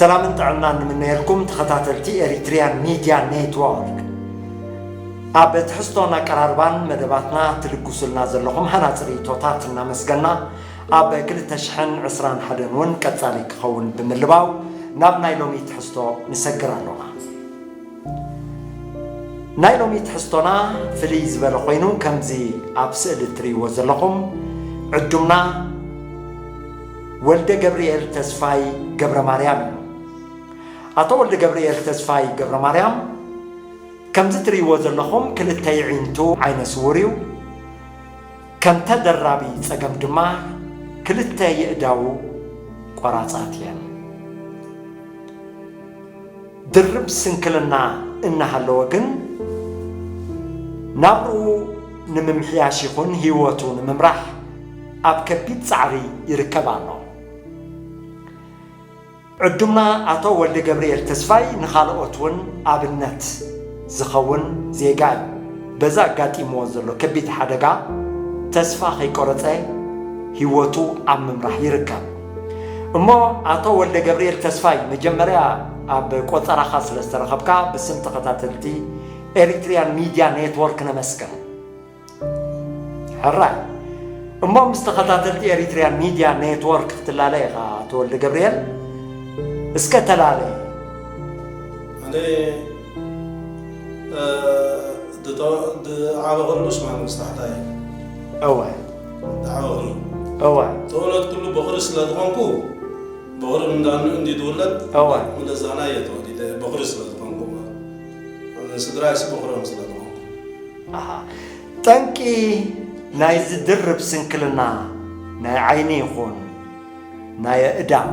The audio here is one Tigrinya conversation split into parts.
ሰላምን ጥዕናን ንምነየልኩም ተኸታተልቲ ኤሪትሪያን ሚድያ ኔትወርክ። ኣብ ትሕዝቶን ኣቀራርባን መደባትና ትልግሱልና ዘለኹም ሃናጺ ርእይቶታት እናመስገና፣ ኣብ ክልተ ሽሕን ዕስራን ሓደን እውን ቀጻሊ ክኸውን ብምልባው ናብ ናይ ሎሚ ትሕዝቶ ንሰግር ኣሎና። ናይ ሎሚ ትሕዝቶና ፍልይ ዝበለ ኮይኑ፣ ከምዚ ኣብ ስእሊ እትርእይዎ ዘለኹም ዕዱምና ወልደ ገብርኤል ተስፋይ ገብረ ማርያም እዩ። ኣቶ ወልደ ገብርኤል ተስፋይ ገብረ ማርያም ከምዚ እትርእይዎ ዘለኹም ክልተ የዒንቱ ዓይነ ስውር እዩ። ከም ተደራቢ ጸገም ድማ ክልተ የእዳዉ ቆራጻት እየን። ድርብ ስንክልና እናሃለወ ግን ናብርኡ ንምምሕያሽ ይኹን ህይወቱ ንምምራሕ ኣብ ከቢድ ጻዕሪ ይርከብ ኣሎ። ዕዱምና ኣቶ ወልደ ገብርኤል ተስፋይ ንኻልኦት እውን ኣብነት ዝኸውን ዜጋ እዩ። በዚ ኣጋጢምዎ ዘሎ ከቢድ ሓደጋ ተስፋ ከይቆረጸ ህይወቱ ኣብ ምምራሕ ይርከብ። እሞ ኣቶ ወልደ ገብርኤል ተስፋይ፣ መጀመርያ ኣብ ቆጸራኻ ስለ ዝተረኸብካ ብስም ተኸታተልቲ ኤሪትሪያን ሚድያ ኔትወርክ ነመስግን። ሕራይ። እሞ ምስ ተኸታተልቲ ኤሪትሪያን ሚድያ ኔትወርክ ክትላለ ኢኻ ኣቶ ወልደ ገብርኤል። እስከ ተላለ። ኣነ፣ እ፣ ድተ-፣ ድዓበኹሉስ ማለት ምስ ታሕታይ። እወ። ድዓበኹሉ። እወ። ተወለድኩሉ በኹሪ ስለ ዝኾንኩ፣ በኹሪ እንዳኑ እንዲ ትውለድ፣ እወ። ምለዛና እየ ተወሊደ፣ በኹሪ ስለ ዝኾንኩ ማለት። ስድራይስ በኹሮም ስለ ዝኾንኩ። ኣሃ። ጠንቂ ናይዚ ድርብ ስንክልና ናይ ዓይኒ ይኹን ናይ ኣእዳው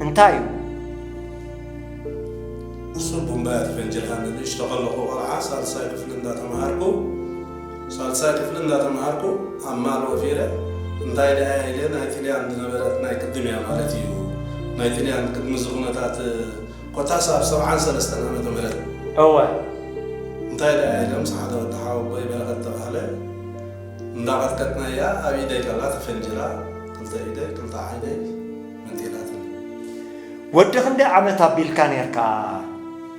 እንታይ እዩ? እሱ ቡምባ እያ ተፈንጂርካኒ። ንእሽቶ ከለኹ ቆልዓ ሳልሳይ ክፍሊ እንዳተምሃርኩ፣ ሳልሳይ ክፍሊ እንዳተምሃርኩ ኣብ ማል ወፊረ እንታይ ደኣ ኢለ ናይ ጥልያን ዝነበረት ናይ ቅድም እያ ማለት እዩ። ናይ ጥልያን ቅድሚ እዚ ኩነታት ኮታስ ኣብ ሰብዓን ሰለስተን ዓመተ ምህረት። እወ። እንታይ ደኣ ኢለ ምስ ሓደ ወዲ ሓወቦይ በረኸት ተባህለ እንዳቐጥቀጥናያ ኣብ ኢደይ ከላ ተፈንጂራ ክልተ ኢደይ ክልተ ዓይነይ መንጢላትኒ። ወዲ ክንደይ ዓመት ኣቢልካ ኔርካ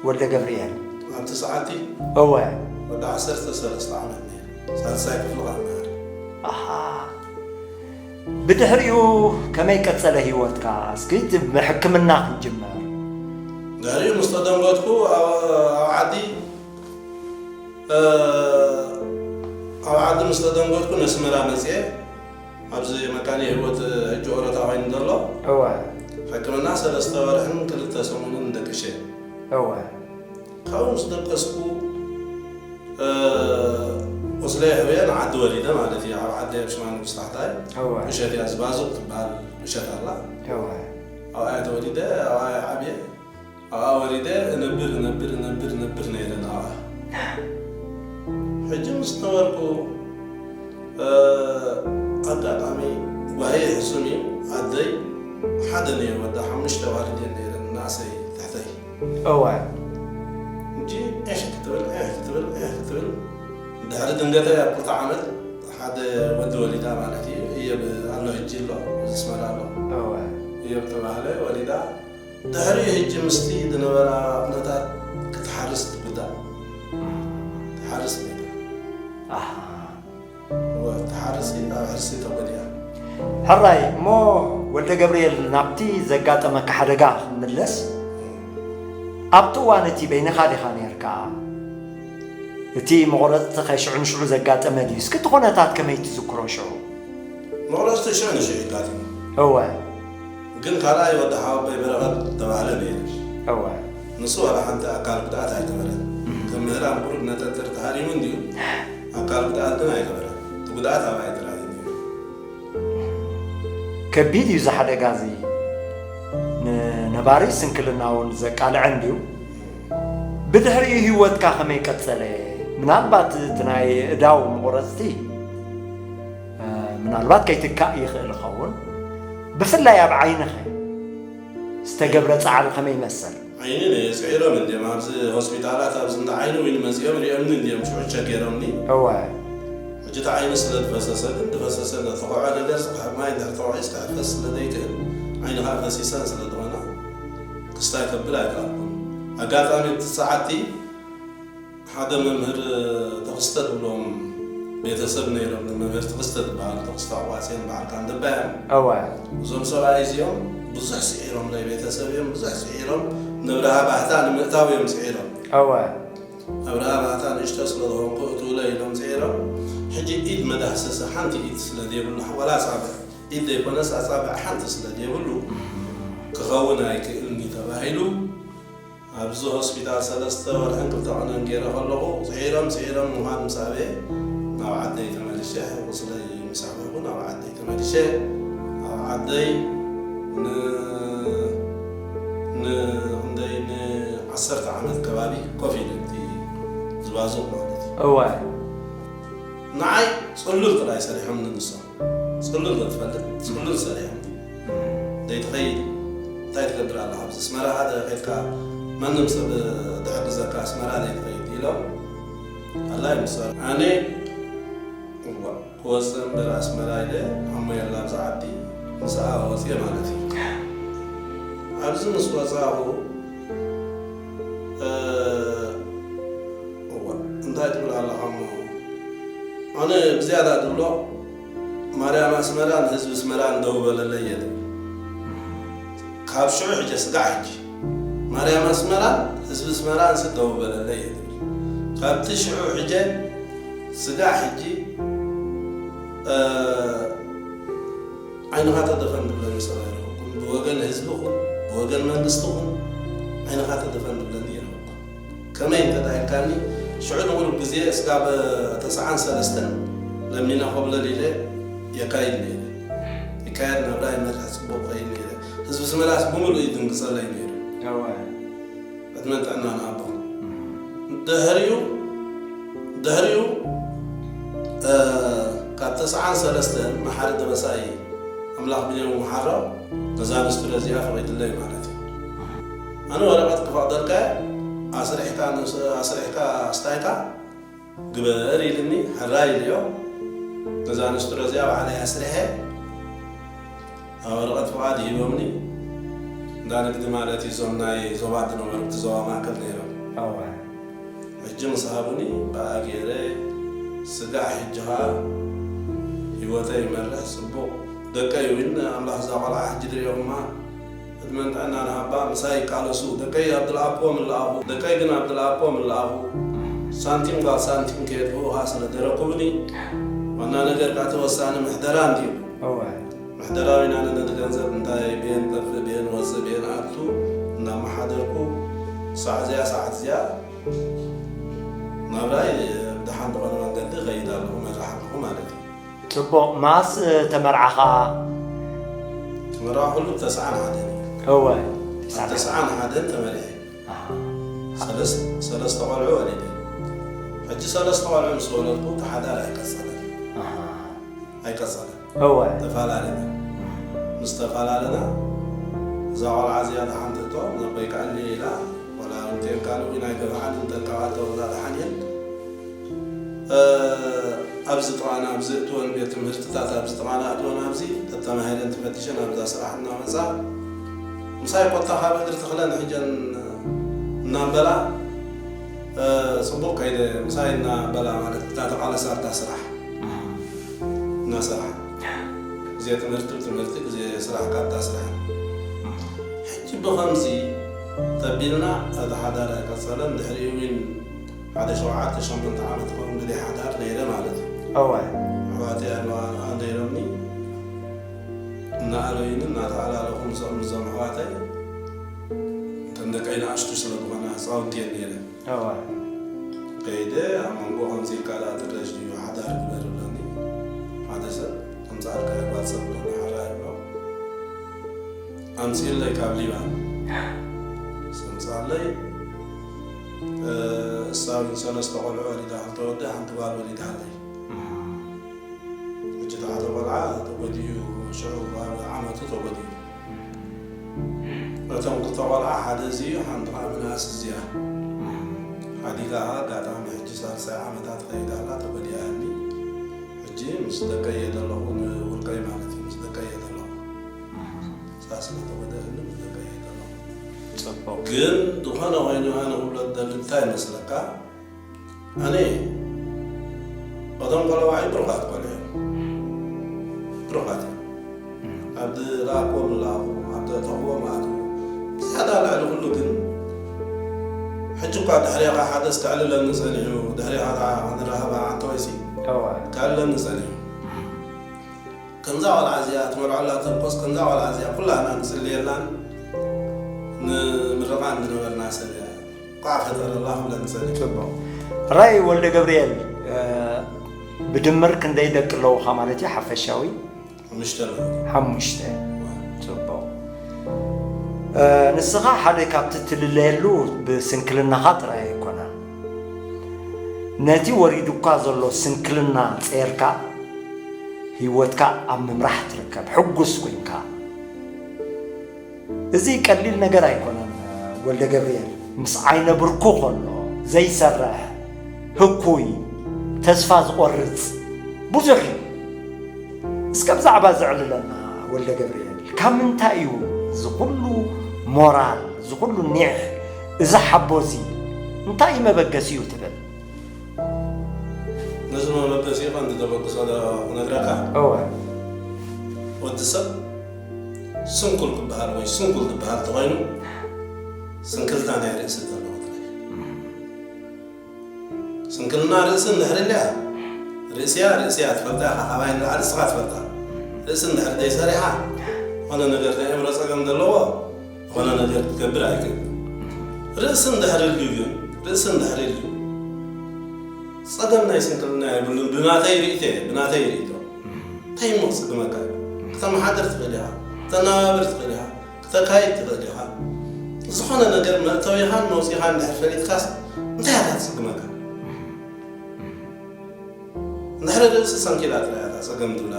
ወልደ ገብርኤል? ኣብቲ ሰዓቲ እወ። ወዲ ዓሰርተ ሰለስተ ዓመት ነይረ። ሳልሳይ ክፍሊ ከኣ መሃር። ኣሃ። ብድሕሪኡ ከመይ ቀጸለ ህይወትካ? እስኪ እቲ ብሕክምና ክንጅምር። ድሕሪኡ ምስ ተደንገጥኩ ኣብ፣ ኣብ ዓዲ፣ እ፣ ኣብ ዓዲ ምስ ተደንገጥኩ ነስመራ መጽየ። ኣብዚ መካነ ህይወት ሕጂ ኦሮታ ኮይኑ ዘሎ። እወ። ሕክምና ሰለስተ ወርሕን ክልተ ሰሙንን ደቂሸ። እወ። ካብኡ ምስ ደቀስኩ፣ እ፣ ቁስለይ ኣሕውየ ንዓዲ ወሪደ ማለት እዩ። ኣብ ዓዲ ኣብ ሽማ ንጉስ ታሕታይ እወ። ምሸት እያ ዝባዙቕ ትበሃል ምሸት ኣላ። እወ። ኣብኣ እየ ተወሊደ፣ ኣብኣ እየ ዓብየ። ኣብኣ ወሪደ እነብር፣ እነብር፣ እነብር፣ እነብር ነይረ ናብኣ። ሕጂ ምስ ነበርኩ፣ እ፣ ኣጋጣሚ ጓሂ ሕሱም እዩ። ኣደይ ሓደ ነይሩ፣ ወዳ ሓሙሽተ ኣዋልድ እየን ነይረን፣ ንኣሰይ ትሕተይ። እወ። ሕጂ ዒሕ ክትብል፣ ዒሕ ክትብል፣ ዒሕ ክትብል፣ ድሕሪ ድንገተ ኣብ ክልተ ዓመት ሓደ ወዲ ወሊዳ ማለት እዩ። እዮብ ኣሎ ሕጂ ኣሎ፣ እዚ ኣስመራ ኣሎ። እወ። እዮብ ተባህለ ወሊዳ። ድሕሪ ሕጂ ምስቲ ዝነበራ ኩነታት ክትሓርስ ትግዳእ። ትሓርስ ሜዳ። ኣሃ። እወ፣ ትሓርስ ኣብ ሕርሲ ተጎዲኣ። ሕራይ፣ እሞ ወልደ ገብርኤል ናብቲ ዘጋጠመካ ሓደጋ ክንምለስ፣ ኣብቲ እዋን እቲ በይንኻ ዲኻ ነይርካ? እቲ መቑረጽቲ ከ ሽዑ ንሽዑ ዘጋጠመ ድዩ? እስኪ እቲ ኩነታት ከመይ ትዝክሮ ሽዑ? መቑረጽቲ ሽዑ ንሽዑ የጋጥሙ። እወ። ግን ካልኣይ ወዲ ሓወቦይ በረኸት ተባህለ ነይሩ። እወ። ንሱ ዋላ ሓንቲ ኣካል ጉድኣት ኣይገበረን። እም። ከም ምህራም ቁሩብ ነጠርጥር ተሃሪሙ እንድዩ፣ ኣካል ጉድኣት ግን ኣይገበረን። እቲ ጉድኣት ኣባይ ጥራይ እዩ ነይሩ። ከቢድ እዩ እዚ ሓደጋ እዚ። ንነባሪ ስንክልና እውን ዘቃልዐ እንድዩ። ብድሕሪኡ ህይወትካ ከመይ ቀጸለ? ምናልባት እቲ ናይ ኣእዳው መቑረጽቲ፣ እ፣ ምናልባት ከይትካእ ይኽእል ይኸውን። ብፍላይ ኣብ ዓይንኸ ዝተገብረ ጻዕሪ ከመይ ይመስል? ዓይኒ ነየ ስዒሮም እንድዮም። ኣብዚ ሆስፒታላት ኣብዚ እንዳ ዓይኒ እውን መጺኦም ሪኦምኒ እንድዮም ሽዑ ቸክ ገይሮምኒ። እወ። ሕጂ እቲ ዓይኒ ስለ ዝፈሰሰ ግን ዝፈሰሰ ተኾዖ ነገር ዝክሕብ ማይ እንድሕር ተኾዒስ ክሕፈስ ስለ ዘይክእል ዓይኒ ከዓ ፈሲሰን ስለ ዝኾና ክስታይ ከብል ኣይከኣልኩን። ኣጋጣሚ እቲ ሰዓትቲ ሓደ መምህር ተኽስተ ዝብሎም ቤተሰብ ነይሮም፣ መምህር ተኽስተ ዝበሃሉ፣ ተኽስተ ኣዋፅዮን በዓል ካንደባ እዮም። እወ። እዞም ሰብኣይ እዚኦም ብዙሕ ስዒሮምለይ፣ ቤተሰብ እዮም ብዙሕ ስዒሮም፣ ንብርሃ ባህታ ንምእታው እዮም ስዒሮም። እወ። ኣብርሃ ባህታ ንእሽቶ ስለ ዝኾንኩ እትውለ ኢሎም ስዒሮም። ሕጂ ኢድ መዳህሰሲ ሓንቲ ኢድ ስለ ዘይብሉ፣ ዋላ ኣጻብዕ ኢድ ዘይኮነስ ኣጻብዕ ሓንቲ ስለ ዘይብሉ ክኸውን ኣይክእልን እዩ ተባሂሉ። ኣብዚ ሆስፒታል ሰለስተ ወርሕን ክልተ ቀንን ገይረ ከለኹ፣ ስዒሮም ስዒሮም ምዃን ምስ ኣበየ፣ ናብ ዓደይ ተመሊሸ። ቁስለይ ምስ ኣበኹ ናብ ዓደይ ተመሊሸ። ኣብ ዓደይ ን-፣ ን-፣ ክንደይ፣ ንዓሰርተ ዓመት ከባቢ ኮፍ ኢለ እቲ ዝባዝቕ ማለት እዩ። እዋይ። ንዓይ ጽሉል ጥራይ ሰሪሖምኒ ንሶም። ጽሉል ዶ ትፈልጥ? ጽሉል ሰሪሖም። ዘይትኸይድ እንታይ ትገብር ኣለኻ? ኣብዚ ኣስመራ ሓደ ኸይድካ ማንም ሰብ ድሕግዘካ ኣስመራ ዘይትኸይድ ኢሎም ኣላይ ምሰር። ኣነ እዋ ክወፅእ እምበር ኣስመራ ኢለ ኣሞየላ ኣብዚ ዓዲ ምስኣ ወፅየ ማለት እዩ። ኣብዚ ምስ ወፃኹ፣ እ፣ እዋ እንታይ ትብል ኣለኻ እሞ? ኣነ ብዝያዳ ዝብሎ ማርያም ኣስመራን ህዝቢ ኣስመራን ደው በለለይ እየ ዝብል። ካብ ሽዑ ሕጂ ስጋዕ ሕጂ ማርያም ኣስመራን ህዝቢ ኣስመራን ስ ደው በለለይ እየ ዝብል። ካብቲ ሽዑ ሕጂ ስጋዕ ሕጂ፣ እ፣ ዓይንኻ ተደፈን ዝብለኒ ሰብ ኣይረኸብኩን። ብወገን ህዝቢ ኹን ብወገን መንግስቲ ኹን ዓይንኻ ተደፈን ዝብለኒ ኣይረኸብኩን። ከመይ እንተ ደኣ ኢልካኒ፣ ሽዑ ንቑሩብ ግዜ ስጋብ ተስዓን ሰለስተን ለሚነ ኮብለል ኢለ የካይድ ነይረ። ይካየድ ናብራ ይመርሕ፣ ጽቡቕ ከይድ ነይረ። ህዝቢ ኣስመራስ ብምሉእ እዩ ድንግጸለይ ነይሩ። እዋይ። ዕድመን ጥዕናን ሃቦ። ድሕሪኡ፣ ድሕሪኡ፣ እ፣ ካብ ተስዓን ሰለስተን መሓሪ ደበሳይ ኣምላኽ ብደሙ መሓሮ ነዛ ንስትሮ እዚኣ ፈቒድለይ ማለት እዩ። ኣነ ወረቐት ክፈቕደልካ ኣስሪሕካ ንስ-፣ ኣስሪሕካ ኣስታይካ ግበር ኢልኒ፣ ሕራይ ኢለዮ። ነዛ ንስትሮ እዚኣ ባዕለይ ኣስሪሐ፣ ኣብ ወረቐት ፍቓድ ሂቦምኒ። እንዳ ንግዲ ማለት እዩ፣ እዞም ናይ ዞባ ዝነበሩ፣ እቲ ዞባ ማእከል ነይሮም። እዋ። ሕጂ ምስ ሃቡኒ፣ ብኣ ገይረ ስጋዕ፣ ሕጂ ኸኣ ህይወተይ ይመርሕ፣ ጽቡቕ። ደቀይ እውን ኣምላኽ እዛ ቖልዓ ሕጂ ድሪኦማ፣ ዕድመን ጥዕናን ሃባ፣ ምሳይ ይቃለሱ። ደቀይ ኣብ ድልኣክዎም እለኣኹ፣ ደቀይ ግን ኣብ ድልኣክዎም እለኣኹ። ሳንቲም ጓል ሳንቲም ከየጥፍኡኻ ስለ ደረኩብኒ፣ ዋና ነገር ከኣ እቲ ወሳኒ ምሕደራ እንድዩ። እወ። ምሕደራዊ ኢና ነቲ ገንዘብ እንታይ ብየን ጠፍእ፣ ብየን ወጽእ፣ ብየን ኣቱ እናመሓደርኩ፣ ሳዕ እዚኣ፣ ሰዓት እዚኣ ናብራይ ብደሓን ዝኾነ መንገዲ እኸይድ ኣለኹ፣ መራሕ ኣለኹ ማለት እዩ። ጽቡቕ። መኣስ ተመርዓኻ? ተመርዓኹሉ ብተስዓን ሓደን እዩ። እወ። ኣብ ተስዓን ሓደን ተመሪዐ። ኣሃ። ሰለስ-፣ ሰለስተ ቆልዑ ወሊደ። ሕጂ ሰለስተ ቆልዑ ምስ ወለድኩ፣ እቲ ሓዳር ኣይቀጸለን። ኣሃ። ኣይቀጸለን። እወ። ተፈላለና። ምስ ተፈላለና፣ እዛ ቆልዓ እዚኣ ደሓን ትእቶ፣ ነቦይ ከኣኒ ኢላ፣ ወላ እንተን ካልእ ናይ ገብሓን እንተን ካብኣ ተወልዳ ደሓን እየን። እ፣ ኣብዚ ጥቓና፣ ኣብዚ እትወን ቤት ትምህርትታት፣ ኣብዚ ጥቓና እትወን ኣብዚ ተተማሂረን ተፈቲሸን ኣብዛ ስራሕ እናመጻ፣ ምሳይ ኮታ ካብ እግሪ ተኽለን ሕጀን እናበላ፣ እ፣ ጽቡቕ ከይደ፣ ምሳይ እናበላ ማለት፣ እታ ተቓለሳ እታ ስራሕ። እናሰርሓ። ግዜ ትምህርቲ ብትምህርቲ፣ ግዜ ስራሕ ካብታ ስራሕ። ሕጂ ብኸምዚ ተቢልና፣ እቲ ሓዳር ኣይቀጸለን። ድሕሪኡ እውን ሓደ ሸውዓተ ሸሞንተ ዓመት ክኸውን ብዘይ ሓዳር ነይረ ማለት እዩ። እወ። ኣሕዋተይ ኣለዋ፣ ነይሮምኒ። እናኣለዩኒ፣ እናተኣላለኹ ምስኦም፣ ምስዞም ኣሕዋተይ፣ እተን ደቀይ ንኣሽቱ ስለ ዝኾና፣ ህፃውንቲ እየን ነይረን። እወ። ከይደ ኣብ መንጎ ከምዚ ኢልካ ደኣ ትረሽ ድዩ ሓዳር ግበር ብለኒ። ሓደ ሰብ ከምዝኣልካ ጓል ሰብ ብለኒ፣ ሕራይ ብሎ ኣምፅእለይ ካብ ሊባን። ምስ ኣምፅኣለይ፣ እ፣ እሳ እውን ሰለስተ ቆልዑ ወሊዳ፣ ክልተ ወዲ ሓንቲ ጓል ወሊዳ ኣለይ። እም። ሕጂ እቲ ሓደ ቆልዓ ተጎዲኡ፣ ሽዑ ኣብ ዓመቱ ተጎዲኡ። እቶም ክልተ ቆልዓ ሓደ እዚ እዩ፣ ሓንቲ ከዓ ምንኣስ እዚኣ። ሓዲጋ ከዓ ኣጋጣሚ ሕጂ ሳልሳይ ዓመታ ትኸይድ ኣላ፣ ተጎዲኣኒ። ሕጂ ምስ ደቀይ እየ ዘለኹ፣ ንውልቀይ ማለት እዩ፣ ምስ ደቀይ እየ ዘለኹ። እሳ ስለ ተጎደኣኒ ምስ ደቀይ እየ ዘለኹ። ግን ዝኾነ ኮይኑ ኣነ ክብሎ ዝደሊ እንታይ ይመስለካ? ኣነ እቶም ቆለዋይ ብሩኻት ቆልዑ እዮም። ብሩኻት እዮም። ኣብ ዝለኣክዎም ዝለኣኹ፣ ኣብ ዘእተኽዎም ኣትዉ። ዝያዳ ልዕሊ ኩሉ ግን ሕጂ እኳ ድሕሬኻ ሓደ ዝተዕልለኒ ጸኒሑ፣ ድሕሬኻ ደኣ ክንራኸብ ኣንተ ወይሲ እዋ። ተዕልለኒ ጸኒሑ። ከምዛ ቆልዓ እዚኣ ትመርዖላ ተንኮስ፣ ከምዛ ቆልዓ እዚኣ ኩላና ንጽልየላን ንምርቓን ዝነበርና ሰብ እያ። ቋዕ ፈጠረላ ክብለን ጸኒሑ። ጽቡቕ። ራይ ወልደ ገብርኤል፣ እ፣ ብድምር ክንደይ ደቂ ኣለውኻ ማለት እዩ ሓፈሻዊ? ሓሙሽተ ኣለዎ። ሓሙሽተ። ጽቡቕ። እ፣ ንስኻ ሓደ ካብቲ ትልለየሉ ብስንክልናኻ ጥራይ ኣይኮነን። ነቲ ወሪዱካ ዘሎ ስንክልና ጸይርካ፣ ህይወትካ ኣብ ምምራሕ ትርከብ፣ ሕጉስ ኮይንካ። እዚ ቀሊል ነገር ኣይኮነን ወልደ ገብርኤል። ምስ ዓይነ ብርኩ ከሎ፣ ዘይሰርሕ፣ ህኩይ፣ ተስፋ ዝቖርጽ ብዙሕ እዩ። እስከ ብዛዕባ ዘዕልለና ወልደ ገብርኤል፣ ካብ ምንታይ እዩ እዚ ኩሉ ሞራል፣ እዚ ኩሉ ኒሕ፣ እዚ ሓቦ እዚ እንታይ እዩ መበገሲኡ ትብል? ነዚ መበገሲኡ ቀንዲ ተበግሶ ዶ ክነግረካ? እወ። ወዲ ሰብ ስንኩል ክበሃል ወይ ስንኩል ዝበሃል ተኾይኑ፣ ስንክልና ናይ ርእሲ ዘለዎ ጥራይ። ስንክልና ርእሲ እንድሕር ኢልያ፣ ርእስያ፣ ርእስያ ትፈልጣ ኢኻ፣ ካባይ ንላዕሊ ንስኻ ትፈልጣ። ርእሲ እንድሕር ዘይሰሪሓ፣ ዝኾነ ነገር ናይ ኣእምሮ ጸገም ዘለዎ፣ ዝኾነ ነገር ክትገብር ኣይክእልን። ርእሲ እንድሕር ኢልዩ ግን፣ ርእሲ እንድሕር ኢልዩ፣ ጸገም ናይ ስንክልና የብሉን። ብናተይ ርእይቶ፣ ብናተይ ርእይቶ። እንታይ እሞ ክጽግመካ እዩ? ክተመሓድር ትኽእል ኢኻ፣ ክተነባብር ትኽእል ኢኻ፣ ክተካይድ ትኽእል ኢኻ። ዝኾነ ነገር መእተዊኻን መውጺኻን እንድሕር ፈሊጥካስ፣ እንታይ እያ እታ ትጽግመካ? እንድሕር ርእሲ ሰንኪላ ጥራይ እያ እታ ጸገም ትብላ።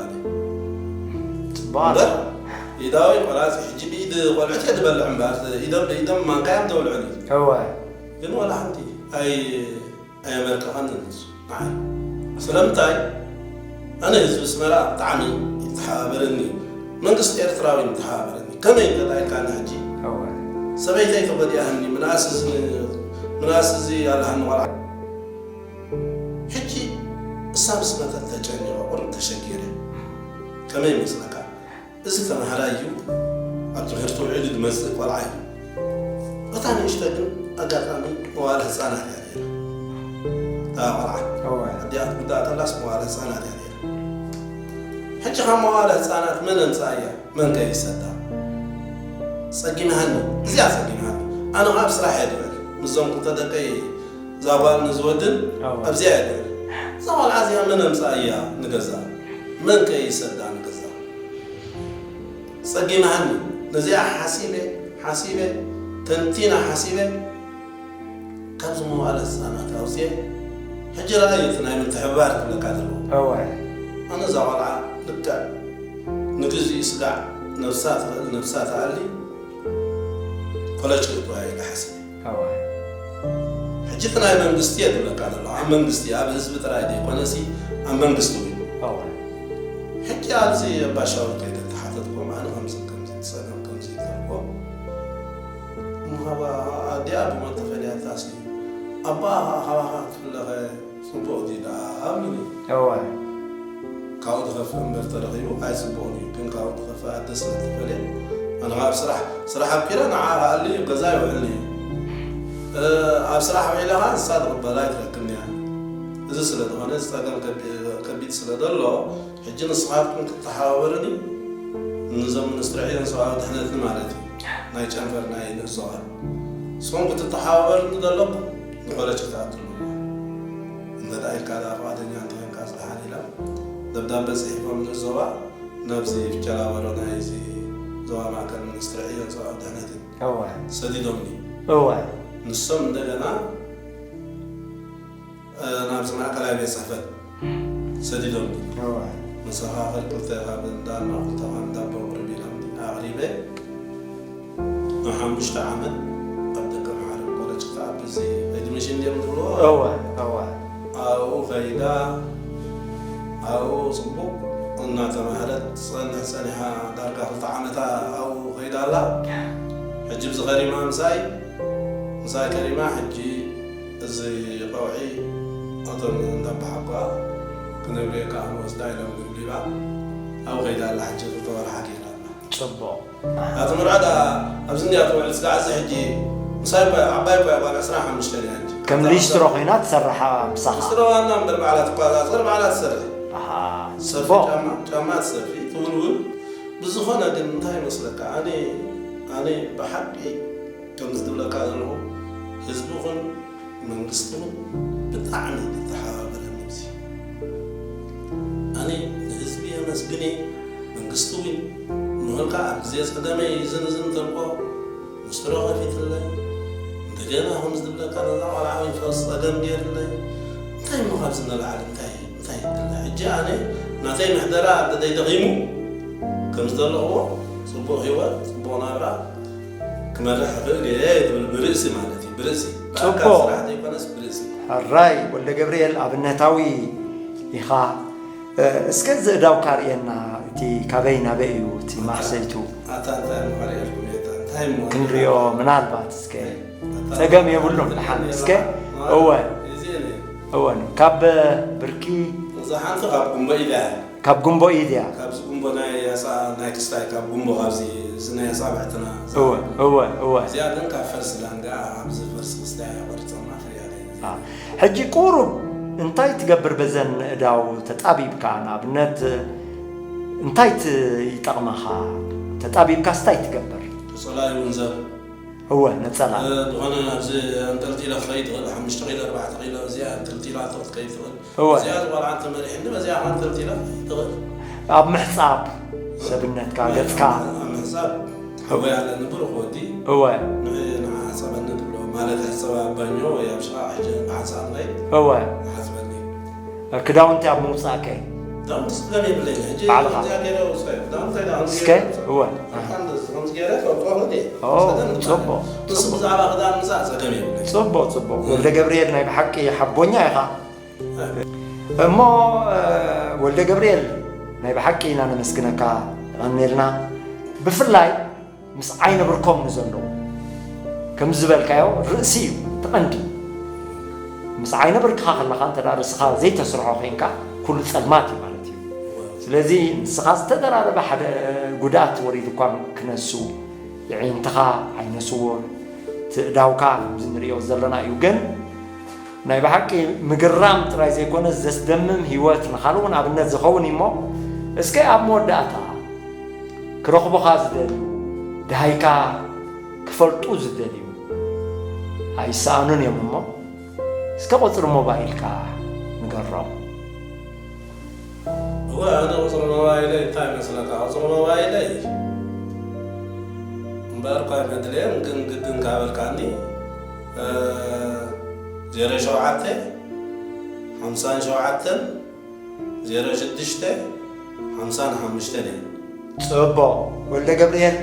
ጽቡቕ። እምበር፣ ኢዳዊ ቆራጺ፣ ሕጂ ብኢድ ቆልዑት እየ ዝበልዕ እምበር፣ ኢዶም ብኢዶም ማንካ እዮም ዘውልዑኒ። እወ። ግን ዋላ ሓንቲ ኣይ-፣ ኣየመርቀቐንን ንሱ ንዓይ። ስለምንታይ? ኣነ ህዝቢ ኣስመራ ብጣዕሚ ይተሓባበረኒ፣ መንግስቲ ኤርትራ እውን ይተሓባበረኒ። ከመይ እንተዳኢልካኒ ሕጂ፣ እወ። ሰበይተይ ተጎዲኣኒ፣ ምንኣስ እዚ፣ ምንኣስ እዚ ኣልሃኒ ቆልዓ። ሕጂ እሳ ምስ መተት ተጨኒቐ፣ ቁሩብ ተሸጊረ። ከመይ ይመስለካ? እዚ ተምሃራይ እዩ፣ ኣብ ትምህርቲ ውዒሉ ዝመጽእ ቆልዓ እዩ። እታ ንእሽቶ ግን ኣጋጣሚ መዋእለ ህጻናት እያ ነይራ። እታ ቆልዓ እወ። ኣዲኣ ክትጉዳእ ከላስ መዋእለ ህጻናት እያ ነይራ። ሕጂ ካብ መዋእለ ህጻናት መን ኣምጽኣያ? መን ከ ይሰዳ? ጸጊምሃኒ፣ እዚኣ ጸጊምሃኒ። ኣነ ኸኣ ኣብ ስራሕ እየ ዝውዕል። ምስዞም ክልተ ደቀይ፣ እዛ ጓልን እዚ ወድን እወ። ኣብዚኣ እየ ዝውዕል። እዛ ቆልዓ እዚኣ መን ኣምጽኣያ ንገዛ? መን ከ ይሰዳ ንገዛ? ጸጊምሃኒ። ነዚኣ ሓሲበ፣ ሓሲበ፣ ተንቲነ ሓሲበ፣ ካብዚ መዋእለ ህጻናት ኣውፅኤ፣ ሕጂ ረኣይ እቲ ናይ ምትሕብባር ክብለካ ዘለዎ። እወ። ኣነ እዛ ቆልዓ ልክዕ ንግዚኡ ስጋዕ ነብሳ ትኽእል፣ ነብሳ ትኣሊ፣ ኮለጅ ክትወያ ኢለ ሓሲበ። እወ። ሕጂ እቲ ናይ መንግስቲ እየ ዝብለካ ዘለኹ፣ ኣብ መንግስቲ፣ ኣብ ህዝቢ ጥራይ ዘይኮነሲ፣ ኣብ መንግስቲ እውን። እወ። ሕጂ ኣብዚ ኣባ ሻውል ከይደ ተሓተትኩም፣ ኣነ ከምዚ፣ ከምዚ ትጸገም፣ ከምዚ ይተርጎም። እሞ ካብ ኣዲኣ ብሞት ተፈልያታሲ፣ ኣቦኣ ኸዓ ካባኻ ክፍለኸ ጽቡቕ ድዩ ደኣ? ኣብሉኒ። እወ። ካብኡ ዝኸፍእ እምበር ተረኺቡ ኣይጽቡቕን እዩ፣ ግን ካብኡ ዝኸፍእ ኣደ ስለ እትፈልየ፣ ኣነ ኸዓ ኣብ ስራሕ፣ ስራሕ ኣብቂረ ንዓ ኸኣሊ ገዛ ይውዕልኒ እዩ። እ፣ ኣብ ስራሕ ውዒለ ኸዓ ንሳ ዝቕበላ ኣይትረክብን እያ። እዚ ስለ ዝኾነ፣ እዚ ጸገም ከቢ-፣ ከቢድ ስለ ዘሎ፣ ሕጂ ንስኻትኩም ክትተሓባበሩኒ፣ ንዞም ሚኒስትሪ ዕዮን ሰብኣዊ ድሕነትን ማለት እዩ፣ ናይ ጨንፈር ናይ ንኡስ ዞባ። ንስኹም ክትተሓባበሩኒ ዘለኩም ንኮለጅ ክትኣትሉ። እንተ ደኣ ኢልካ ደኣ ፍቓደኛ እንተኾይንካ፣ ደሓን ኢሎም ደብዳበ ጽሒፎም ንኡስ ዞባ ናብዚ ፊቸላበሎ ናይዚ ዞባ ማእከል ሚኒስትሪ ዕዮን ሰብኣዊ ድሕነትን እወ። ሰዲዶምኒ። እወ። ንሶም እንደገና እ፣ ናብዚ ማእከላይ ቤት ጽሕፈት ሰዲዶምኒ። እወ። መሰኻኽር ክልተ ካብ እንዳ ኣልማ፣ ክልተ ካብ እንዳ ኣቦ ኣቕርብ ኢሎምኒ። ኣቕሪበ ንሓሙሽተ ዓመት ኣብ ደገ ማዕረ ኮለጅ ክተኣብ፣ እዚ ኤድሚሽን ድዮም ዝብልዎ? እወ፣ እወ። ኣብኡ ከይዳ፣ ኣብኡ ጽቡቕ እናተማህረት ትጸንሕ ጸኒሓ፣ ዳርጋ ክልተ ዓመታ ኣብኡ ከይዳ ኣላ። ሕጂ ብዚ ከሪማ ምሳይ ምሳይ ከሪማ ሕጂ እዚ ቀውዒ እቶም እንዳባሓኳ ክነብርየካ ክንወስዳ ኢሎም ንብሊባ ኣብ ከይዳ ኣላ። ሕጂ ክልተ ወርሓ ገይራ ኣላ። ጽቡቕ። ኣቲ ምርዓዳ ኣብዚ እንዲያ ትውዕል ስጋዕ እዚ ሕጂ ምሳይ እኳ ዓባይ እኳ ጓል ዕስራን ሓሙሽተን እያ ሕጂ። ከም ሊስትሮ ኮይና ትሰርሓ ምሳኻ። ሊስትሮ ዋና እምበር ባዕላ ትቋጻጸር ባዕላ ትሰርሕ። ኣሃ። ሰፊ ጽቡቕ። ጫማ ጫማ ትሰፊ ትውልውል። ብዝኾነ ግን እንታይ ይመስለካ ኣነ ኣነ ብሓቂ ከምዚ ዝብለካ ዘለኹ ህዝቢ ኹን መንግስቲ ኹን ብጣዕሚ ዝተሓባበረኒ እዚ ኣነ ንህዝቢ የመስግን እየ። መንግስቲ እውን ንኽልካ ኣብ ግዜ ፀገመይ ዝንዝን ተልኮ ምስትሮ ከፊትለይ እንደገና ከም ዝብለካ ነዛ ቆልዓ ወይ ፈስ ፀገም ገይርለይ እንታይ እሞ ካብዚ ንላዕሊ እንታይ እንታይ ይድለ ሕጂ ኣነ ናተይ ምሕደራ ደደይ ደኺሙ ከም ዝደለኽዎ ፅቡቕ ህይወት ፅቡቕ ናብራ ክመርሕ ይኽእል እየ ትብል ብርእሲ ማለት እዩ ብርእሲ ብኣካል ጽቡቕ። ስራሕ ዘይኮነስ ብርእሲ ሕራይ ወልደ ገብርኤል ኣብነታዊ ኢኻ። እስከ ዝእዳውካ ርእየና፣ እቲ ካበይ ናበይ እዩ እቲ ማህሰይቱ? ኣታ እንታይ እሞ ከርእየልኩም እየ እታ እንታይ እሞ ክንሪኦ ምናልባት እስከ ጸገም የብሉን። ደሓን እስከ እወ እዚኤን እየ እወ ካብ ብርኪ እዛ ሓንቲ ካብ ጉንቦ ኢዳ እያ ካብ ጉንቦ ኢድያ ካብዚ ጉንቦ ናይ ያሳ ናይ ክስታይ ካብ ጉንቦ ካብዚ እዚ ናይ ኣጻብዕትና እወ እወ እወ እዚኣ ግን ካብ ፈርሲ ዳንጋ ኣብዚ ፈርሲ ክስታይ እያ ቆሪጾማ ፍርያለ ሕጂ ቁሩብ እንታይ ትገብር በዘን እዳው ተጣቢብካ ንኣብነት እንታይ ይጠቕመኻ ተጣቢብካስ እንታይ ትገብር ጸላይ ውንዘር እወ ነጸላ ዝኾነ ኣብዚ ኣንጠልጢለ ክኸይድ ይኽእል ሓሙሽተ ኪሎ ኣርባዕተ ኪሎ እዚኣ ኣንጠልጢላቶ ክትከይድ ትኽእል እወ እዚኣ ዝቆልዓ ተመሪሕኒ በዚኣ ከ ኣንጠልጢለ ክኸይድ ትኽእል ኣብ ምሕጻብ ሰብነትካ ገጽካ ኣብ ምሕጻብ ሓወይ ኣለኒ ብሩኽ ወዲ እወ ንዓጸበኒ ትብሎ ማለት ሕጸባ ኣብ ባኞ ወይ ኣብ ሽቓቕ ሕጂ ብሓንሳእ ንኸይድ እወ ሓጽበኒ ክዳውንቲ ኣብ ምውጻእከ ዳውንቲ ስለም የብለይ ሕጂ ባዕልኻ። ከምዚኣ ገይረ ወስዳዮ ዳውንቲ እንታይ ደኣ እስከ እወ ከምዚ ገይረ ከውጥኦ ክእል ኦ፣ ጽቡቕ፣ ምስ ብዛዕባ ክዳን ምጻእ ጸገም የብለይ ጽቡቕ ጽቡቕ ወልደ ገብርኤል ናይ ብሓቂ ሓቦኛ ኢኻ እሞ እ፣ ወልደ ገብርኤል ናይ ብሓቂ ኢና ነመስግነካ የቐንየልና ብፍላይ ምስ ዓይነ ብርኮም ንዘለዉ ከም ዝበልካዮ ርእሲ እዩ ተቐንዲ ምስ ዓይነ ብርክኻ ከለኻ እንተ ርእስኻ ዘይተስርሖ ኮይንካ ኩሉ ጸልማት እዩ ማለት እዩ ስለዚ ንስኻ ዝተደራረበ ሓደ ጉድኣት ወሪዱ እኳ ክነሱ የዒንትኻ ዓይነ ስውር ትእዳውካ ከምዚ ንሪኦ ዘለና እዩ ግን ናይ ብሓቂ ምግራም ጥራይ ዘይኮነ ዘስደምም ህይወት ንኻልእ እውን ኣብነት ዝኸውን እሞ እስከ ኣብ መወዳእታ ክረኽቡኻ ዝደልዩ ደሃይካ ክፈልጡ ዝደልዩ ኣይሰኣኑን እዮም እሞ እስከ ቁፅሪ ሞባይልካ ንገሮም እወ ኣነ ቁፅሪ ሞባይለይ እንታይ ይመስለካ ቁፅሪ ሞባይለይ እምበር እኳ ኣይመድለየን ግን ግድን ካበልካኒ ዜሮ ሸውዓተ ሓምሳን ሸውዓተን ዜሮ ሽዱሽተ ሓምሳን ሓሙሽተን እየ ፅቡቕ ወልደ ገብርኤል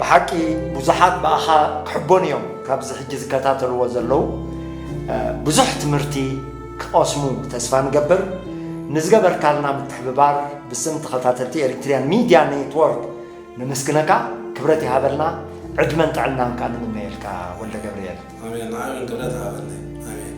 ብሓቂ ብዙሓት ብኣኻ ክሕቦን እዮም ካብዚ ሕጂ ዝከታተልዎ ዘለዉ ብዙሕ ትምህርቲ ክቐስሙ ተስፋ ንገብር ንዝገበርካልና ምትሕብባር ብስም ተኸታተልቲ ኤሪትሪያን ሚድያ ኔትወርክ ነመስግነካ ክብረት ይሃበልና ዕድመን ጥዕናን ከዓ ንምነየልካ ወልደ ገብርኤል ኣሜን ንዓብን ክብረት ሃበለይ ኣሜን